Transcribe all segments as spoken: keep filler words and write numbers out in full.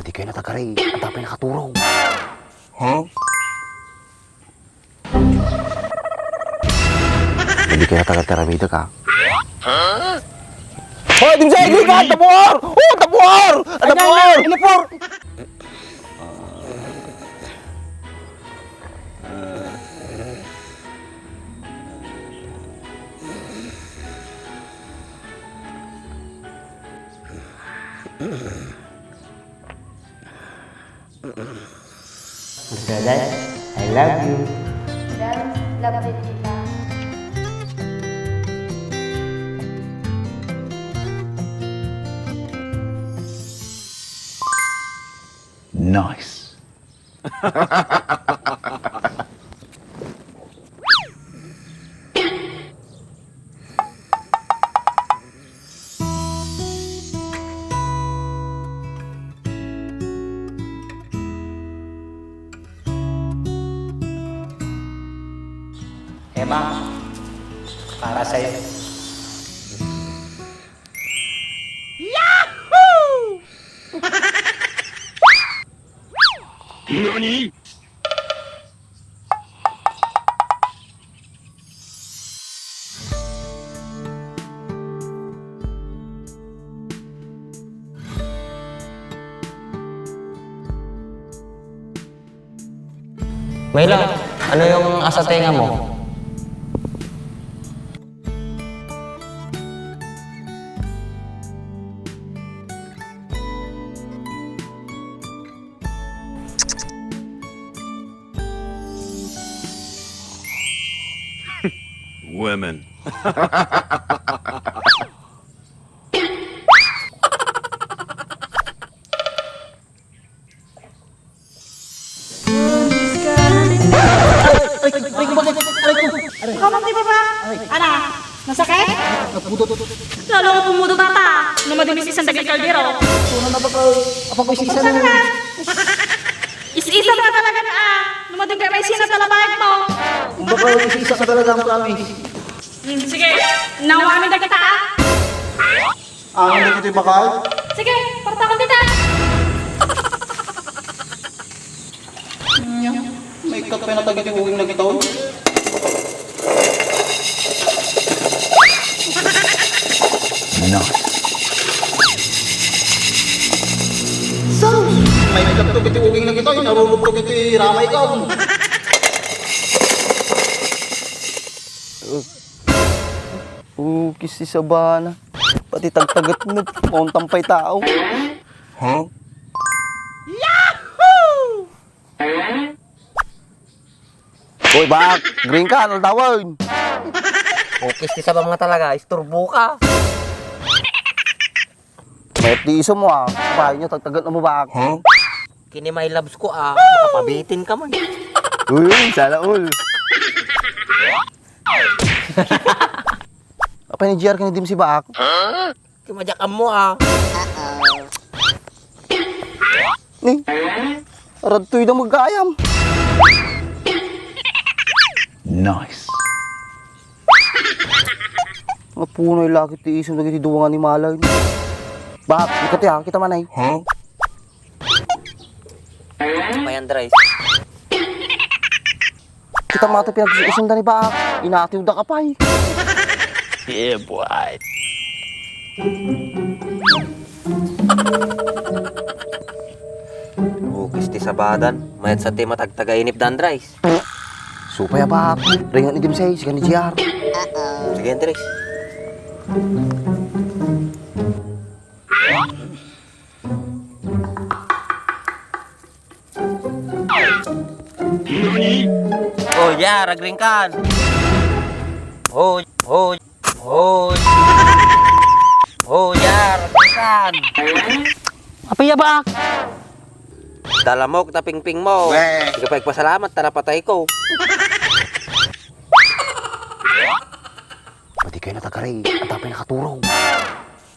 Dikay natagari, adda pay nakaturog. Huh? Dikay natagari, taramidek, ha? Hoy, Dimsay, agrikan! Tabuar! Oh, tabuar! Tabuar! Inipor! Dad, I love you. Dad, love din kita. Nice. Emma, para sa'yo. Yahoo! Nani? Mela, ano yung asa tenga mo? Women. Aray, aray, aray, aray, aray, aray. Kamu, di ba? Ana, masakit? Nagpudot. Lalo ko pumudot ata. No madumi isang dagiti kaldero. Una na ba ka? Apang ko isisa na. Isisa na talaga na, ah. No madumi ka pa isina talabayag mo. Kung baka isisa ka talaga, ang promise. Hmm, sige. Nawa kami dagita, ah. Ang dagiti bakal? Sige, partakon dita. Nya, maikkat pay natagiti uging na gitaw. Na. So, maikkat to kiti uging na gitaw, narurog to kiti ramay ko. Ukis ti sabana. Pati tagtagetnep, mauntan pay tao. Huh? Yahoo! Hoy, bak! Green ka, ano tawon? Ukis ti sabam nga talaga, isturbo ka. Mayat ti iso mo, ah. Bahay niyo, tagtagetnep mo, bak. Huh? Kini my loves ko, ah. Makapabitin ka man. Uy, sana all. Apay ni G R ken ni Dimsy, bak? Huh? Kimadyak ammo, ah. Ni, aradtoy da magkayam. Nice. Napunay laki ti iso dagiti duwa nga animalen. Bak, ikati, ah, kita man ay. Huh? May Andres. Kita mato pinag-isunda ni Baak. Inatiw da ka pay. Yeah, boy. Ukis ti sabadan. Mayat sa ti matagtaga inip da Andres. Supay a Baak. Ringan ni Dimsay, sikan ni G R. Sige, Andres. Oh, Yar, agringkan. Oh, oh, oh. Oh, Yar, agringkan. Apay a Baak? Dalamok ta pingping mo. Weh. Sige pa, igpasalamat, ta napatay ko. Pati kayo natagari, ang tapay nakaturog.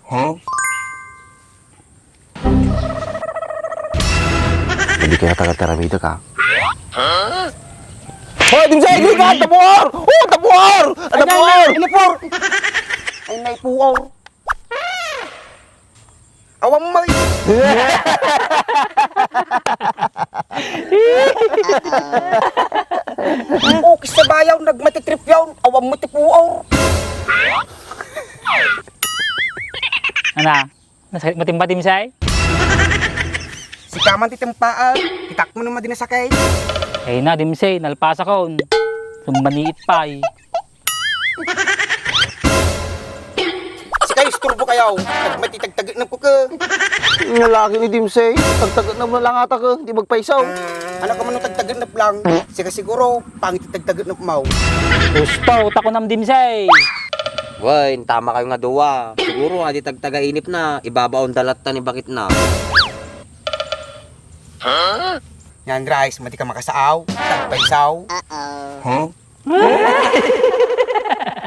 Huh? Hindi kaya taga-taramida ka? Hoy, Dimsay, agrikan! Tabuor! Oh, tabuor! Tabuor! Inipor! Ay, naipuor! Awam mo! O, kisa bayaw, nagmatitrip yaw, awan mo ti puor. Ana, nasakit mo timba, Dimsay? Sika man ti timpaan, kitak mo no madi nasakit. Ay na, Dimsay, nalpasakon. Sumbaniit pay. Sika, isturbo kayaw. Nagmati tagtagitnep ko ka. Nga laki ni Dimsay, tagtagitnep na lang ata ka, di magpaisaw. Ano ka man no tagtagitnep lang? Sika siguro, pangit ti tagtagitnep mo. Gusto, utak ko nam, Dimsay. Wen, tama kayo nga duwa. Siguro, adi tagtagainip na, ibabaon dalat ta ni bakit na. Nga Andres, madi ka makasaaw, tagpaisaw. Huh?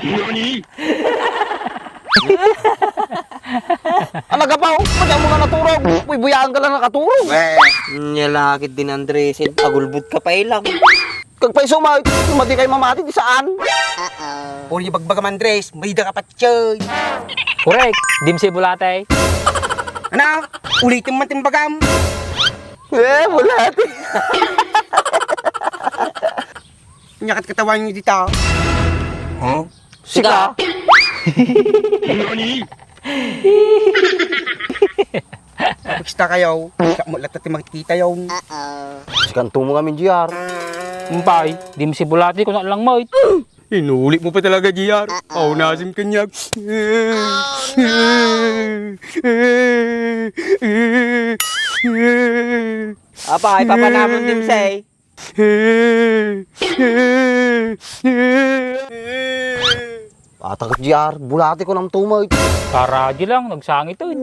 Nani? Ano ka pa, oh? Madi mo nga naturog. Buy-buyaan ka lang nakaturog. Weh. Nya lakit din, Andres. Agulbot ka pa ilang. Kagpaiso, ma-, madi kayo mamati, di saan? Puro yung bagbagam, Andres. May da ka patsoy. Correct. Dimsay bulate. Ano? Ulitin man timbagam. Eh, bulate. Nyakat katawan niyo dita. Huh? Sika? Nani? Basta kayo, sa mo lang ti makikita yun. Sikanto mo kami, G R. Umpay, Dimsay bulate, kuna lang mo. Inulit mo pa talaga, G R. Aw, nasim kanyag. Apa, ipapanamon, Dimsay? Atak, G R, bulati ko nam tumay. Para di lang, nagsangit, eh.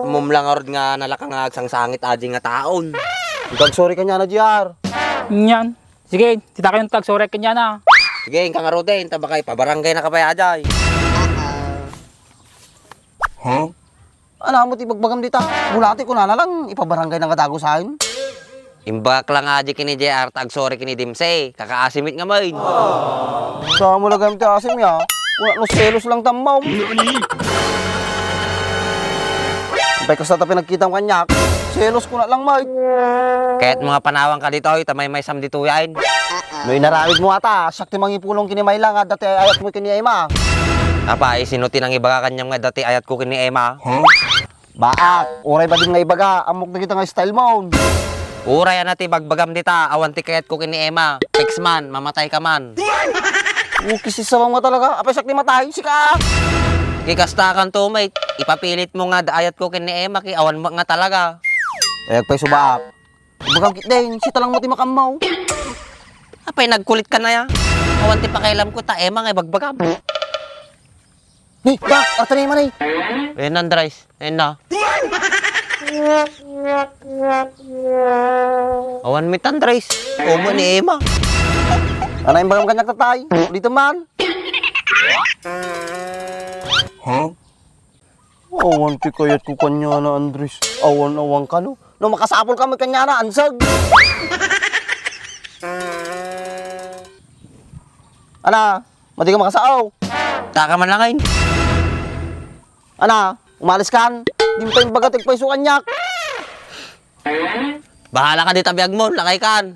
Mumlangarod nga nalaka nga agsangsangit, adi nga taon. Ikaw, sorry ka niya na, G R. Nyan. Sige, tita kayo tag sorry kanya na. Sige, inka nga rode, inta bakay, pabarangay na ka pa ya, Jay. Huh? Ano mo ti bagbagam dita? Bulati ko na lang, ipabarangay na nga dagusayan. Imbagak lang nga di kini J R, tag sorry kini Dimse, kakaasimit nga main. Sa mo lagam ti asim ya, wala no selos lang tammaw. Bay, kasta ta pinagkitam kaniak, selos ko na lang, mate. Kaya't mga panawang ka ditoy, ta maymaysam ditoy, ain. No inaramid mo ata, siak ti mangipulong kini Mayla nga dati ayat mo kini Emma. Apa, eh, sino ti nangibaga kaniam nga dati ayat ko kini Emma? Baak, uray ba din nga ibaga, amok na kita nga style mo. Uray ana ti bagbagam dita, awan ti kayat ko kini Emma. Fix man, mamatay ka man. Okay, si sabang nga talaga. Apay siak ti matay, sika. Ki kasta kan to, mate. Ipapilit mo nga daayat ko ken ni Emma, ki awan mo nga talaga. Ay, agpay subak. Bagang kitdeng, si talang mo ti makammaw. Apay nagkulit ka na ya. Awan ti pakailam ko, ta Emma nga ibagbagam. Ni, bak, arta ni Emma, ni. Eh, Andres. Ayun na. Awan mi tan, Dres. Omo ni Emma. Ana, imbagam kaniak tatay. Dito man. Huh? Awan ti kayat ko kanya na, Andres. Awan, awan ka, no? No, makasapol ka mo kanya na, ansag. Ana, madi ka makasao. Taka man lang, ay. Ana, umalis kan? Di mo pa imbaga ti agpayso kaniak. Bahala ka dita biag mo, lakay kan.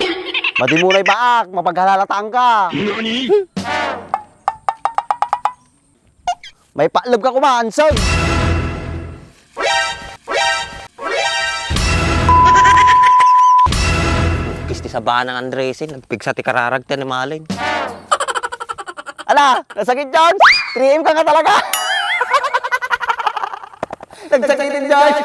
Madi mo na ibaak, mapaghalalataan ka. May paalam ka kuman, sir. Kisti sa banang Andresin, nagpigsa ti kararag ti animalin. Ala, nasakit, George? Three M ka nga talaga. Nagsakit din, George.